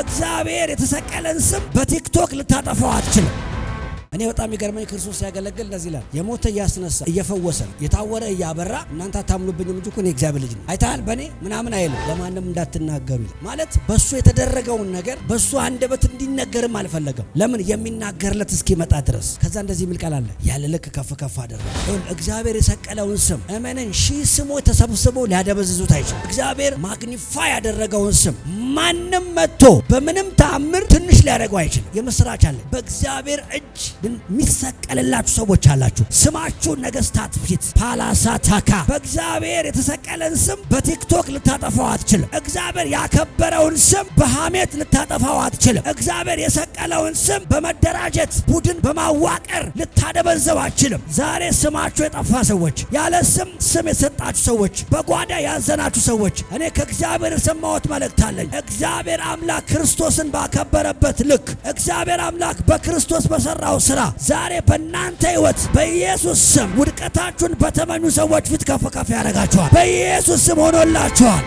በእግዚአብሔር የተሰቀለን ስም በቲክቶክ ልታጠፋው አትችልም። እኔ በጣም የሚገርመኝ ክርስቶስ ሲያገለግል እንደዚህ ይላል። የሞተ እያስነሳ፣ እየፈወሰ፣ የታወረ እያበራ፣ እናንተ አታምኑብኝም እንጂ እኮ እኔ እግዚአብሔር ልጅ ነኝ፣ አይተሃል በእኔ ምናምን አይልም። ለማንም እንዳትናገሩ ይላል። ማለት በሱ የተደረገውን ነገር በሱ አንደበት እንዲነገርም አልፈለገም። ለምን? የሚናገርለት እስኪመጣ ድረስ። ከዛ እንደዚህ የሚል ቃል አለ፣ ያለ ልክ ከፍ ከፍ አደረገ። እግዚአብሔር የሰቀለውን ስም እመነኝ፣ ሺህ ስሞች ተሰብስበው ሊያደበዝዙት አይችልም። እግዚአብሔር magnify ያደረገውን ስም ማንም መጥቶ በምንም ተአምር ትንሽ ሊያደርገው አይችልም። የምስራች አለ። በእግዚአብሔር እጅ የሚሰቀልላችሁ ሰዎች አላችሁ። ስማችሁ ነገስታት ፊት ፓላሳታካ። በእግዚአብሔር የተሰቀለን ስም በቲክቶክ ልታጠፋው አትችልም። እግዚአብሔር ያከበረውን ስም በሐሜት ልታጠፋው አትችልም። እግዚአብሔር የሰቀለውን ስም በመደራጀት፣ ቡድን በማዋቀር ልታደበዘው አትችልም። ዛሬ ስማችሁ የጠፋ ሰዎች፣ ያለ ስም ስም የሰጣችሁ ሰዎች፣ በጓዳ ያዘናችሁ ሰዎች፣ እኔ ከእግዚአብሔር የሰማሁት መልእክት አለኝ። እግዚአብሔር አምላክ ክርስቶስን ባከበረበት ልክ፣ እግዚአብሔር አምላክ በክርስቶስ በሰራው ስራ ዛሬ በእናንተ ሕይወት በኢየሱስ ስም ውድቀታችሁን በተመኙ ሰዎች ፊት ከፍ ከፍ ያደርጋችኋል። በኢየሱስ ስም ሆኖላችኋል።